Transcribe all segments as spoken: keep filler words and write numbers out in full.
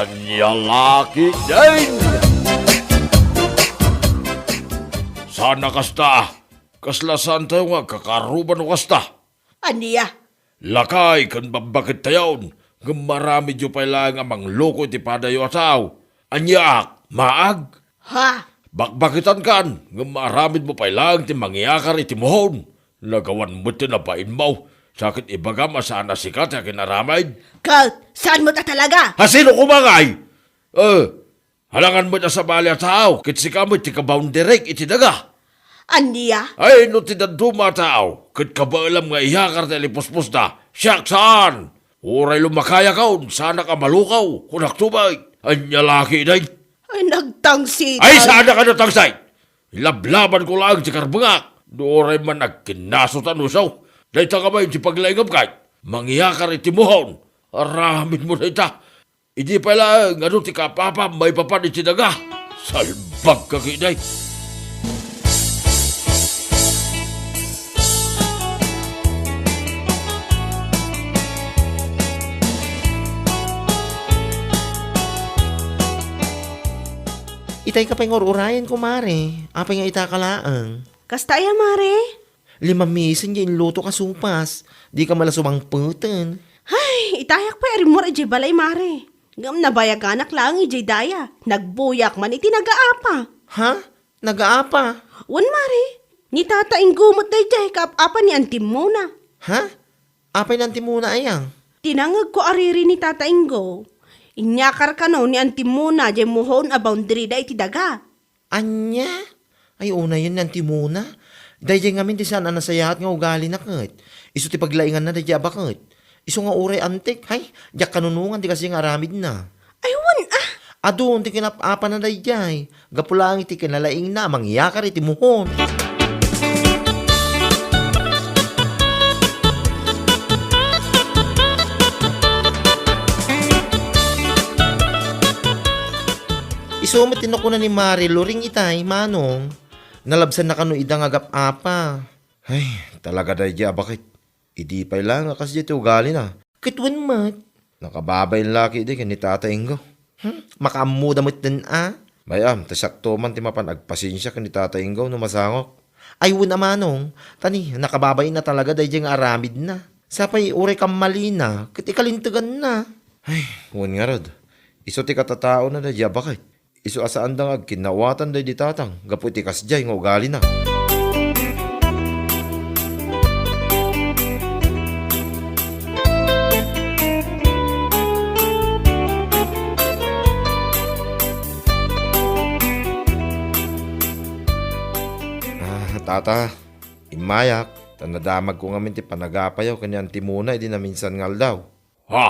Ania la ketdin? Saan a kasta. Kasla saantayo nga agkakaruba no kasta. Ania? Lakay ken bakbakettayon, ngem maaramidyo pay laeng a mangloko iti padayo a tao. Aniaak, maag? Ha? Bakbaketankan, ngem maaramidmo pay laeng ti mangyakar iti muhon. Nagawan met ti nabainmo, sa ket ibagam a saan a sika ti agin-aramid. Ket, saan met a talaga? Ha, sino koma ngay? Eh, alangan met a sabali a tao, ket sika met ti kaboundaryk iti daga. Ania? Ay, no ti dadduma a tao, ket kabaelam nga iyakar ti alipuspos da, siak saan. Uray lumakayakon, saanak a malukaw, kunakto met. Ania la ketdin? Ay, nagtangsit. Ay, saan a ka natangsit? Ilablabanko laeng ti karbengak. No uray man agkinnasotan isu. Dayta koma ti paglaingam ket. Mangyakar iti muhon. Aramidmo dayta. Idi pay laeng adu ti kaapapam maipapan iti daga. Salbagka ketdin. Itay ka pay nga ur-urayen, kumare. Apay nga ita ka laeng? Kasta aya, mare? Limamisen diay inlutok a supas. Di ka mala sumangpeten. Ay, itayak pay a rimmuar idiay balay, mare. Ngem nabayaganak laeng idiay daya. Nagbuyak man iti nagaapa. Ha? Nagaapa? Wen, mare. Ni Tata Ingo met daydiay kaap-apa ni Anti Mona. Ha? Apay ni Anti Mona aya? Tinangegko a riri ni Tata Ingo. Inyakar kano ni Anti Mona diay muhon a boundary da iti daga. Ania? Ay, unayen ni Anti Mona. Daydiay ngamin ti saan a nasayaat nga ugalina ket. Isu ti paglainganna daydiay a baket. Isu nga uray antik, hay, diak kanunongan ti kasta nga aramidna. Ay, wen a! Adun ti kinap-apana daydiay. Gapu laeng iti kinalaingna a mangyakar iti muhon. Isu met ti nakuna ni Mare Loring itay, Manong. Nalabsanna kano ida nga agap-apa. Ay, talaga daydiay a baket. Idi pay laeng a kasdiay ti ugalina. Ket wen met. Nakababain la ketdi ken ni Tata Ingo. Hmm, makaammoda metten a. Bay-am, ta siakto man ti mapan agpasensia ken ni Tata Ingo no masangok. Ay, wen a, Manong, ta ni, nakababain a talaga daydiay nga aramidna. Sapay uray kammalina, ket ikalinteganna. Ay, wen ngarud. Isu ti katataona daydiay a baket. Isu a saanda nga agkinnawatan daydi tatang gapu iti kasdiay nga ugalina. Ah, tata, immayak, ta nadamagko ngamin ti panagapayo ken ni Anti Mona idi naminsan nga aldaw. Ha?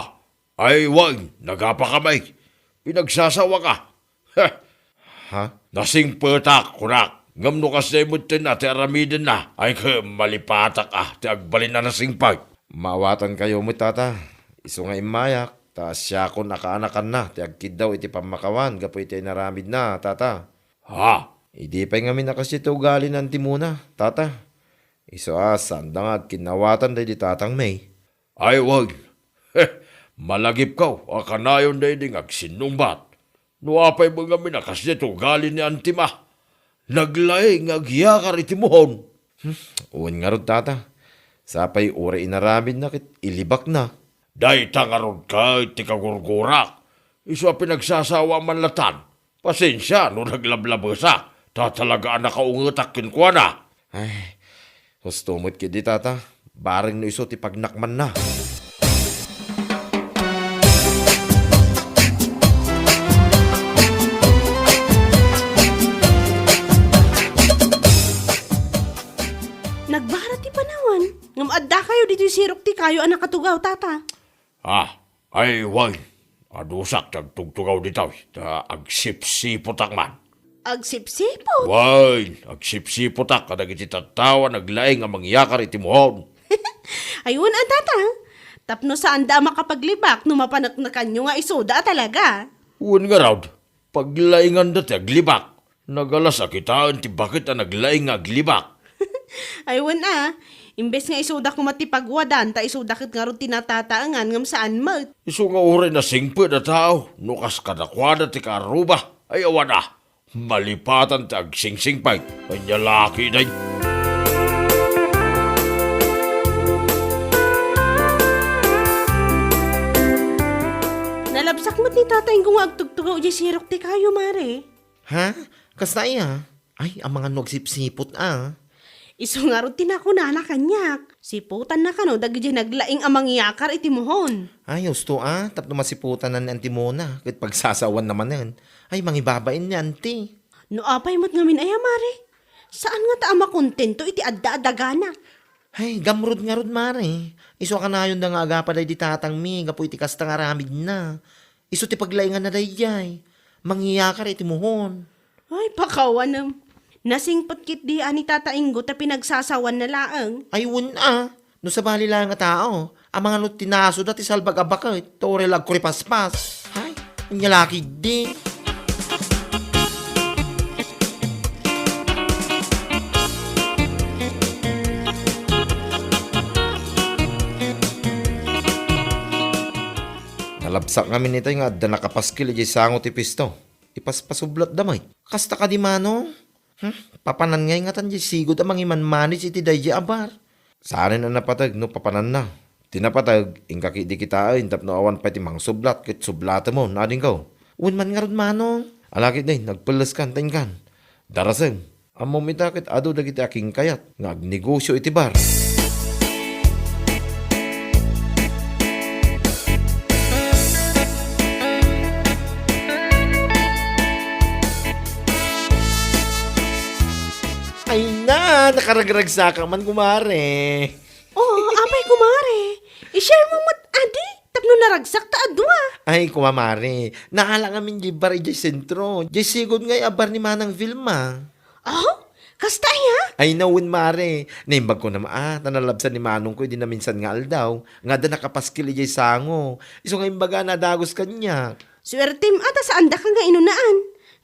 Ay, wen, nagapaka met. Pinagsasawaka. Ha? Nasingpetak, kunak. Ngem no kasdiay metten a ti aramidenna, ay ket malipatak a ti agbalin a nasingpet. Maawatankayo met, tata. Isu nga immayak, ta siakon a kaanakanna ti agkiddaw iti pammakawan gapu iti inaramidna, tata. Ha? Idi pay ngamin a kasdiay ti ugali ni Anti Mona, tata. Isu a saanda nga agkinnawatan daydi tatang met. Ay, wen. Malagipko a kanayon daydi nga agsinnungbat. No apay met ngamin a kasdiay ti ugali ni Antim a naglaing nga agyakar iti muhon. Hmm, wen ngarud, tata. Sapay uray inaramidna ket ilibakna. Dayta ngarud ket ti kagurgurak. Isu a pinagsasawa man latan. Pasensia no naglablabesa, ta talaga a nakaungetak kenkuana. Ay, husto met ketdi, tata. Bareng no isu ti pagnakmanna. Nagbara ti panawan, ngem addakayo ditoy sirok ti kayo a nakatugaw, tata. Ah, ay, wen. Adusak ti agtugtugaw ditoy, ta agsipsipotak man. Agsipsipot? Wen, agsipsipotak kadagiti tattao a naglaing a mangyakar iti muhon. Ay, wen a, tata. Tapno saanda a makapaglibak no mapaneknekanyo nga isuda a talaga. Wen ngarud, paglainganda ti aglibak. Nagalas a kitaen ti baket a naglaing nga aglibak. Ay, wen a. Imbes nga isuda koma ti pagwadan, ta isuda ket ngarud ti natataengan ngem saan met. Isu nga uray nasingpet a tao, no kas kadakuada ti kaarruba, ay awan a. Malipatan ti agsingsingpet, ania la ketdi. Nalabsak met ni Tata Ingo nga agtugtugaw idiay sirok ti kayo, Mare. Ha? Kasta aya? Ay, amangan no agsipsipot a. Isu ngarud ti nakunana kaniak. Siputanna kano dagidiay naglaing a mangyakar iti muhon. Ay, husto a, tapno masiputanna ni Anti Mona, ket pagsasawanna manen. Ay, mangibabain ni Anti. No apay met ngamin aya, Mare? Saan ngata a makontento iti adda a dagana? Ay, gamrud ngarud, Mare. Isu a kanayonda nga agapa daydi tatangmi gapu iti kasta nga aramidna. Isu ti paglainganna daydiay. Mangyakar iti muhon. Ay, pakawanem. Nasingpet ketdi a ni Tata Ingo ta pinagsasawanna laeng. Ay, wen a. No sabali laeng a tao, amangan no ti nasuda ti salbag a baket, ta uray la agkuripaspas. Ay, ania la ketdi. Nalabsak ngamin itay nga adda nakapaskil idiay sango ti pisto. Ipaspasublatda met. Kasta kadi, Manong? Hmm? Papanan ngay ngatan diay sigud a mangimanmanage iti daydiay a bar. Saanen a napateg no papananna. Ti napateg, inka ketdi kitaen tapno awan pay ti mangsublat ket sublatemon, adingko. Wen man ngarud, Manong. Ala ketdi, nagpelleskan ta inkan. Darasem. Ammom ita ket adu dagiti akinkayat nga agnegosio iti bar. Ay na, nakaragragsakak man, kumare. Oh, apay, kumare. I-share mo met adi, tapno naragsak ta a dua. Ay, kumare, naala ngamin diay bar idiay sentro. Diay sigud ngay a bar ni Manang Vilma. Oh? Kasta aya? Ay, nawen, mare. Naimbag ko naman, ah, ta nalabsan ni manongko idi naminsan nga aldaw, nga adda nakapaskil idiay sango. Isu nga imbaga, nadagos kaniak. Suertem, ah, ta saandaka nga inunaan.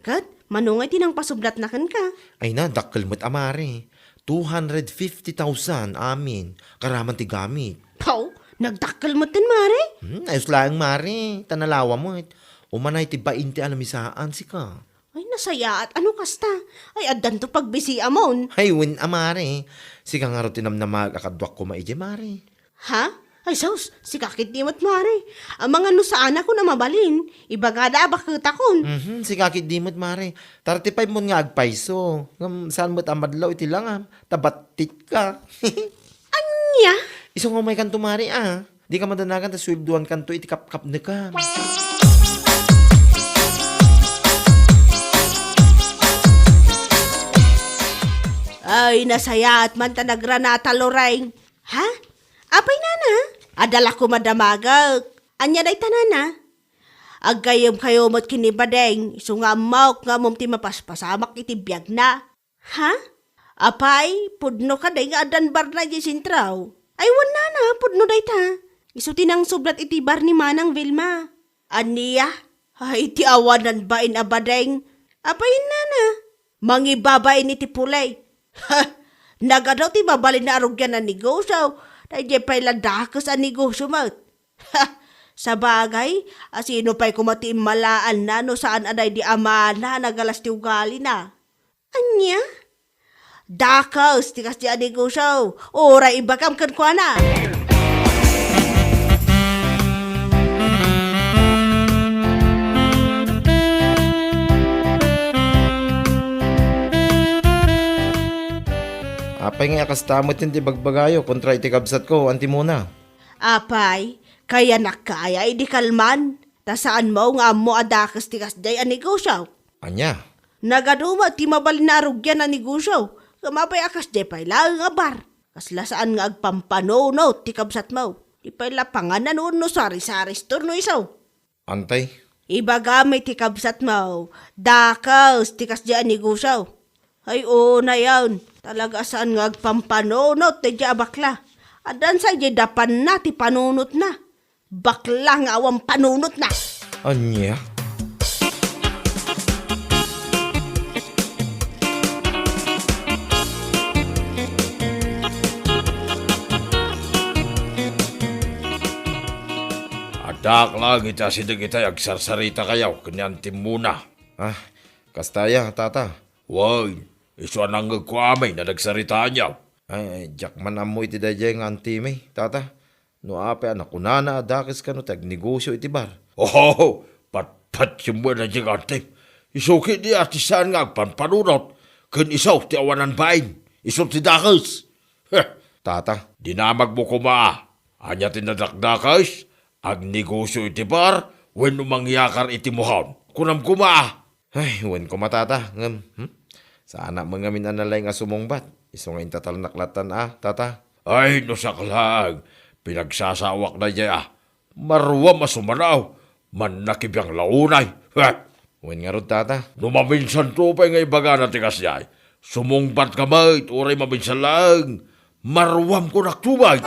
Ket, mano ngay ti nangpasublatna kenka? Ay na, dakkel met a, mare. Two hundred fifty thousand amin, karaman ti gamit. Paw, nagdakkel met ten, mare? Hmm, ayos laeng, mare. Ta nalawa met. Umanay ti bainte a lamisaan, sika. Ay, nasayaat a no kasta. Ay, addanto pagbisiamon. Ay, wen a, mare. Sika ngarud ti namnamaek a kaduak koma idiay, mare. Ha? Ay, sus, sika ketdi met, mare. Amangan no saanakon a mabalin, ibagada a baketakon. Mhm, sika ketdi met, mare. Thirty-five mon nga agpayso. Ngem saan met a madlaw iti langam, ta battitka. Ania? Isu nga umaykanto, mare, a. Dika madanagan ta sueldoankanto iti kapkapnekam. Ay, nasayaat man ta nagranata, Loreng. Ha? Apay, nana? Adda la koma damagek. Ania dayta, nana? Aggayyemkayo met ken ni Badeng, isu nga ammok nga ammom ti mapaspasamak iti biagna. Ha? Apay, pudno kadi nga addan barna idiay sentro? Ay, wen, nana, pudno dayta. Isu ti nangsublat iti bar ni Manang Vilma. Ania? Ay, ti awanan bain a Badeng. Apay, nana? Mangibabain iti puley. Ha! Nagadu ti mabalin a arugian a negosio. Daydiay pay la dakes a negosio met. Ha! Sabagay, a sino pay koma ti immalaanna no saan a daydi amana a nagalas ti ugalina? Ania? Dakes ti kasdi a negosio. Uray ibagam kenkuana. Apay nga a kasta met ti ibagbagayo kontra iti kabsatko, Anti Mona? Apay, kayanak aya idi kalman, ta saanmo nga ammo a dakes ti kasdiay a negosio. Ania? Nagadu met ti mabalin a arugian a negosio, ngem apay a kasdiay pay laeng a bar? Kasla saan nga agpampanunot ti kabsatmo. Di pay la panganan wenno sari-sari store no isu. Antay? Ibagam iti kabsatmo, dakes ti kasdiay a negosio. Ay, unayen, talaga a saan nga agpampanunot daydiay a bakla. Addan sa idiay dapanna ti panunotna. Bakla nga awan panunotna. Ania? Diak laeng iti asideg itay agsarsarita kayaw ken ni Anti Mona. Ah, kasta aya, tata? Wen, isu a nangngegko amin a nagsaritaanyaw. Ay, ay, diak man ammo iti daydiay nga antimi, tata. No apay a nakunana a dakes kano ti agnegosio iti bar? Oh, patpatiem met daydiay nga antim. Isu ketdi a ti saan nga agpanpanunot ken isu ti awanan bain. Isu ti dakes. Heh. Tata, dinamagmo koma. Ania ti nadakdakes? Agnegosio iti bar wenno mangyakar iti mohon? Kunam koma. Ay, wen koma, tata, ngem, hmm? Saanak met ngamin a nalaing a sumungbat. Isu nga intatalnak lattan a, tata. Ay, no siak laeng, pinagsasawak daydiay a. Maruam a sumanaw, mannakibiang la unay. Heh! Wen ngarud, tata. No maminsanto pay nga ibagana ti kasdiay, sumungbatka met uray maminsan laeng. Maruam, kunak, tumayt.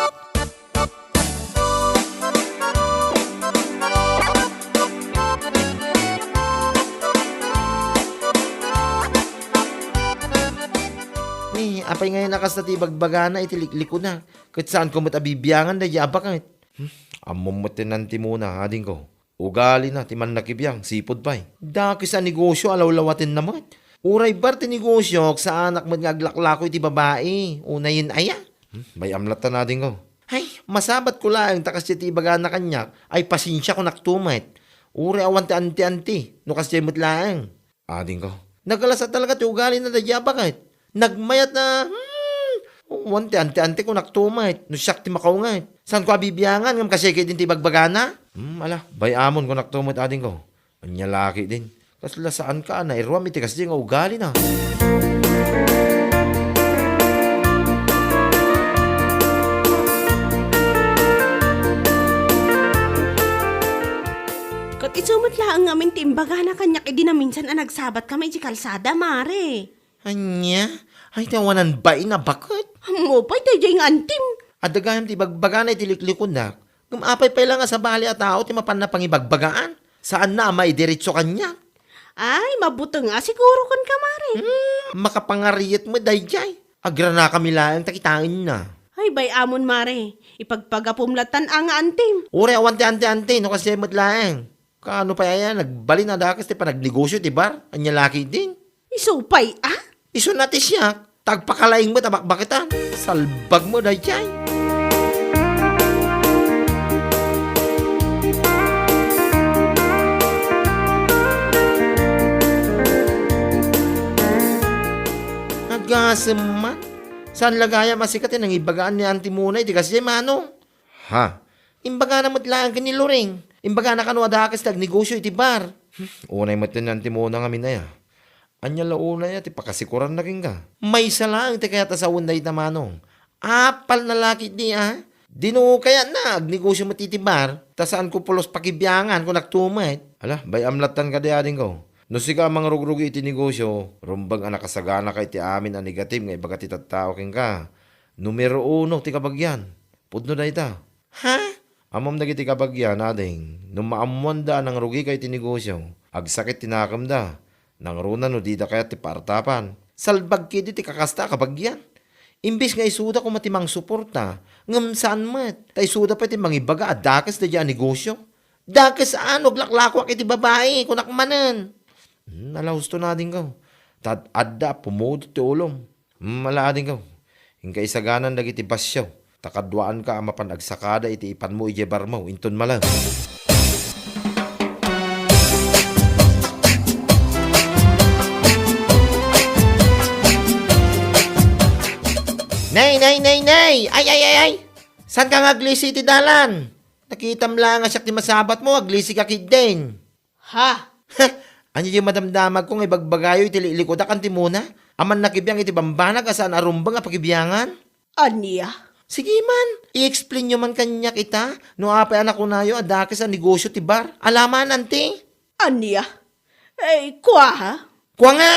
Ni, apay ngayon a kasta ti ibagbagana iti liklikuna, ket saanko met a bibiangan daydiay a baket? Hmm, ammom met ti nantimona, adingko. Ugalina ti mannakibiang, sipud pay. Dakes a negosio a lawlawatenna met. Uray bar ti negosio, saanak met nga aglaklako iti babai. Unayen aya? Hmm, bay-am lattan, adingko. Ay, masabatko laeng ta kasdiay ti ibagana kaniak, ay pasensia, kunak tumet. Uray awan ti anti-anti, no kasdiay met laeng. Adingko. Nagalas a talaga ti ugalina daydiay a baket. Nagmayat a, hmm, wen ti anti-anti, kunak tumet, no siak ti makaunget. Saanko a bibiangan ngem kasdiay ketdin ti ibagbagana? Hmm, ala, bay-amon, kunak tumet, adingko. Ania la ketdin? Kasla saanka a nairuam iti kasdiay nga ugalina? Ket isu met laeng ngamin ti imbagana kaniak idi naminsan a nagsabatkami idiay kalsada, Mare. Ania? Ay, ti awanan bain a baket? Ammom pay daydiay nga antim. Adda gayam ti ibagbagana iti liklikuna. Ngem apay pay la nga sabali a tao ti mapanna pangibagbagaan? Saanna a maidiretso kaniak? Ay, mabuteng a siguro kenka, Mare. Hmm, makapangariet met daydiay. Agranakami laeng ta kitaenna. Ay, bay-amon, Mare. Ipagpagapom lattan a nga antim. Uray awan ti anti-anti, no kasdiay met laeng. Kaano pay aya, nagbalin a dakes ti panagnegosio ti bar? Ania la ketdin? Isu pay a? Isuna ti siak, ta agpakalaing met a bakbaketan. Salbag met daydiay. Agasem man. Saan la gayam a sika ti nangibagaan ni Anti Mona iti kasdiay, Manong? Ha? Imbagana met laeng ken ni Loring. Imbagana kano a dakes ti agnegosio iti bar. Hmm, unay met ti nantimona ngamin aya. Ania la unay a ti pakasikuranna kenka? Maysa laeng ti kayat a sawen dayta, Manong. Apalna la ketdi a. Dino kayatna agnegosio met iti bar, ta saanko pulos pakibiangan, kunak tumet. Ala, bay-am lattan kadi, adingko. No sika a mangrugrugi iti negosio, rumbeng a nakasaganaka iti amin a negative nga ibaga ti tattao kenka. Numero uno ti kabagian. Pudno dayta. Ha? Ammom dagiti kabagian, ading, no maammoanda a nangrugika iti negosio, agsakit ti nakemda. Nangruna no dida kayat ti paartapan. Salbag ketdi ti kakasta a kabagian. Imbes nga isuda koma ti mangsuporta, ngem saan met, ta isuda pay ti mangibaga a dakes daydiay a negosio. Dakes a no aglaklakoak iti babai, kunak manen. Hmm, ala, husto na, adingko. Ta ad-adda a pumudot ti ulom. Hmm, ala, adingko. Inka isaganan dagiti basio, ta kaduaanka a mapan agsakada iti ipanmo idiay barmo inton malem. Nay, nay, nay, nay! Ay, ay, ay, ay! Saanka nga aglisi iti dalan? Nakitam laeng a siak ti masabatmo, aglisika ketdin. Ha? Ania diay madamdamagko nga ibagbagayo iti liklikudak, Antimona? A mannakibiang iti bambanag a saan a rumbeng a pakibiangan? Ania? Sige man, i-explainyo man kaniak ita no apay a nakunayo a dakes a negosio ti bar. Alaman, anti? Ania? Eh, kua, ha? Kua nga?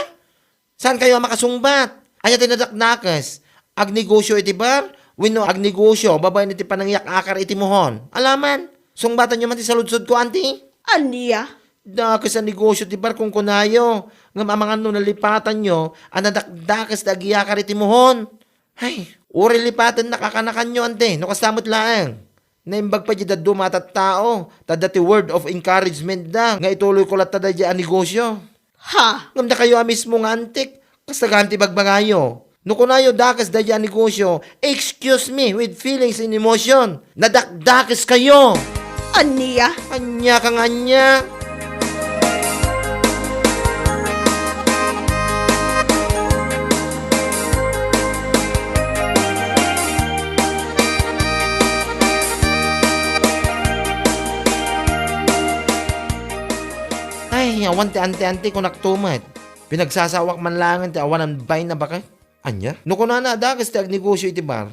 Saankayo a makasungbat? Ania ti nadakdakes? Agnegosio iti bar wenno agnegosio babaen iti panangiyak-akar iti muhon? Alaman, sungbatanyo man ti saludsodko, anti? Ania? Dakes a negosio ti bar kunkunayo, ngem amangan no nalipatanyo a nadakdakes ti agiyakar iti muhon. Hay, uray lipatennak a kanakanyo, anti, no kasta met laeng. Naimbag pay diay dadduma a tattao, ta adda ti word of encouragement da, nga ituloyko latta daydiay a negosyo. Ha? Ngem dakayo a mismo nga antik, kasta gayam ti ibagbagayo. No kunayo dakes daydiay a negosyo, excuse me with feelings and emotion. Nadakdakeskayo! Ania? Ania ka nga ania? Ay, awan ti anti-anti, kunakto met. Pinagsasawak man laengen ti awanan bain a baket. Ania? No kunana a dakes ti agnegosyo iti bar,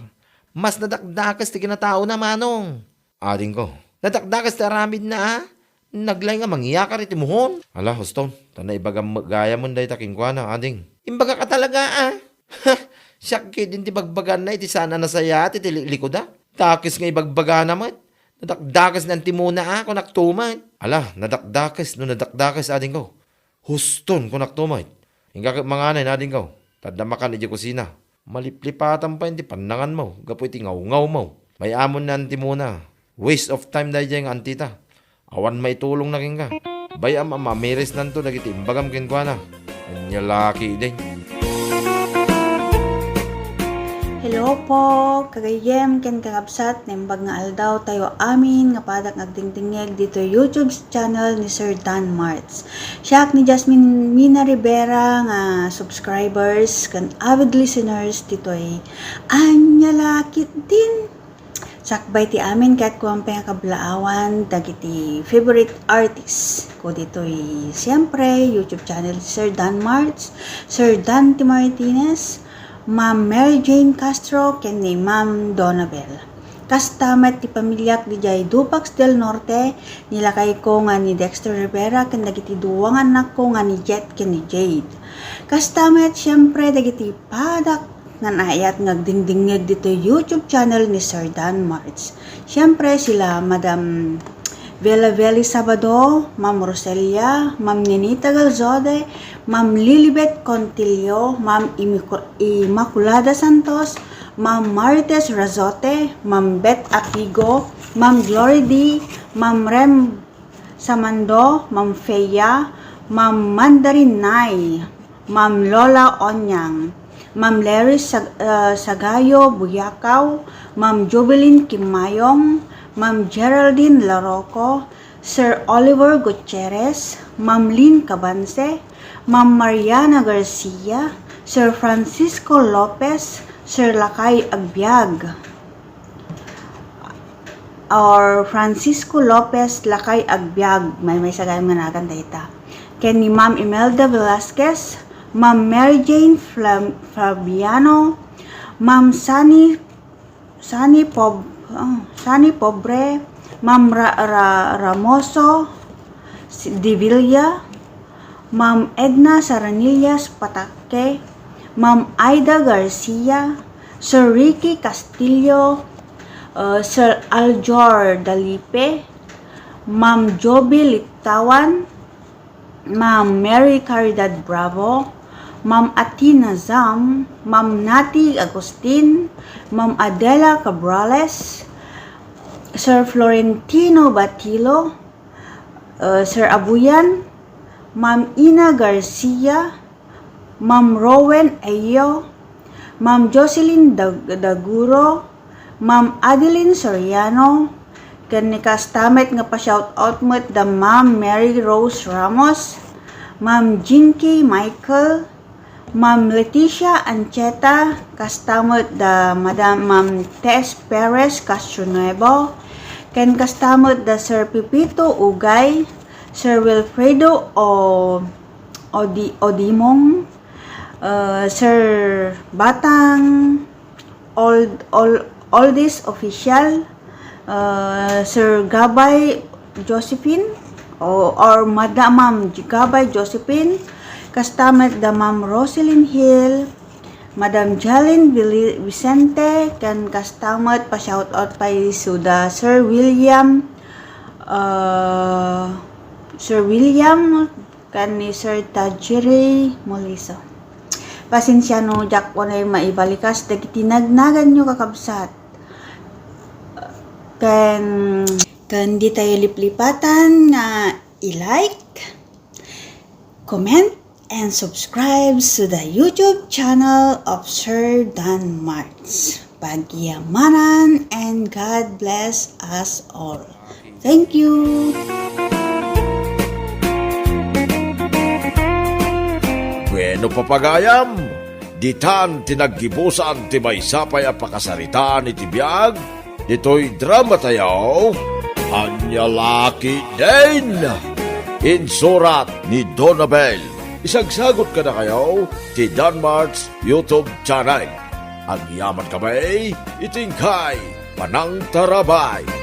mas nadakdakes ti kinataona, manong. Adingko, nadakdakes ti aramidna a. Naglay nga mangyakar iti muhon. Ala, huston, ta naibagam met gayamen dayta kenkuana, ading. Imbagak a talaga a. Ha! Siak ketdin ti bagbaganna iti saan a nasayaat iti liklikuda. Dakes nga ibagbagana met. Nadakdakes ni Antimona a, kunakto met. Ala, nadakdakes no nadakdakes, adingko. Huston, kunakto met. Inka ket manganay, adingko. Ta adda makan idiay kusina. Maliplipatan pay ti pannanganmo gapu iti ngawngawmo. May-amon ni Antimona. Waste of time daydiay nga antita. Awan maitulongna kenka. Bay-am a mamirisnanto dagiti imbagam kenkuana. Ania la ketdin. Hello po, kagayyem ken kakabsat, naimbag nga aldaw tayo amin nga padak nga agdingdingngeg ditoy YouTube channel ni Sir Dan Marts. Siak ni Jasmine Mina Rivera nga subscribers ken avid listeners ditoy Ania la ketdin. Sakbay ti amin ket kuan pay nga kablaawan dagiti favorite artist ko ditoy, siempre, YouTube channel ni Sir Dan Marts, Sir Dante Martinez, Ma'am Mary Jane Castro, ken ni Ma'am Donabel. Kasta met ti pamiliak didiay Dupax del Norte, ni lakayko nga ni Dexter Rivera, ken dagiti dua nga annakko nga ni Jet ken ni Jade. Kasta met, siempre, dagiti padak nga naayat nga agdingdingngeg ditoy YouTube channel ni Sir Dan Marts. Siempre, sila Madam Vela Veli Sabado, Ma'am Roselia, Ma'am Ninita Galzode, Ma'am Lilibet Contillo, Ma'am Imico-, Immaculada Santos, Ma'am Marites Razote, Ma'am Beth Apigo, Ma'am Glory D, Ma'am Rem Samando, Ma'am Feya, Ma'am Mandarin Nay, Ma'am Lola Onyang, Ma'am Larry Sag-, ah, Sagayo Buyakaw, Ma'am Jubilin Kimayong, Ma'am Geraldine Laroco, Sir Oliver Gutierrez, Ma'am Lynn Cabanse, Ma'am Mariana Garcia, Sir Francisco Lopez, Sir Lakay Agbiag, or Francisco Lopez Lakay Agbiag, maymaysa gayam nga nagan dayta. Ken ni Ma'am Imelda Velasquez, Ma'am Mary Jane Flam-, Fabiano, Ma'am Sunny, Sunny Pob-, oh, Sunny Pobre, Ma'am Ra-, Ra-, Ramoso, si-, Divilla, Ma'am Edna Saranillas Pataque, Ma'am Aida Garcia, Sir Ricky Castillo, uh, Sir Aljor Dalipe, Ma'am Joby Littawan, Ma'am Mary Caridad Bravo, Ma'am Athena Zam, Ma'am Nati Agustin, Ma'am Adela Cabrales, Sir Florentino Batilo, uh, Sir Abuyan, Ma'am Ina Garcia, Ma'am Rowen Ayo, Ma'am Jocelyn Dag-, Daguro, Ma'am Adeline Soriano, ken ni kasta met nga pa-shout out met da Ma'am Mary Rose Ramos, Ma'am Jinky Michael, Ma'am Leticia Ancheta, kasta met da Madam Ma'am Tess Perez Castronuevo, ken kasta met da Sir Pepito Ugay, Sir Wilfredo O-, Odi-, Odimong, uh, Sir Batang, Old, Old, Oldest Official, uh, Sir Gabay Josephine, o, or Madam Ma'am Gabay Josephine, kasta met da Ma'am Roselyn Hill, Madam Jalen Vili-, Vicente, ken kasta met pa-shout out pay isu da Sir William, uh, Sir William, ken ni Sir Tajiri Moliso. Pasensia no diak unay maibalikas dagiti nagnaganyo, kakabsat. Ken, ken di tayo liplipatan nga i-like, comment, and subscribe to the YouTube channel of Sir Dan Marts. Pagyamanan and God bless us all. Thank you. Bueno, papagayam, ditan ti naggibusan ti maysa pay a pakasaritaan iti biag ditoy drama tayo, Ania La Ketdin. Insurat ni Donabel. Isagsagot kadakayo ti Danmart's YouTube channel. Agyaman kami iti inkay panangtarabay.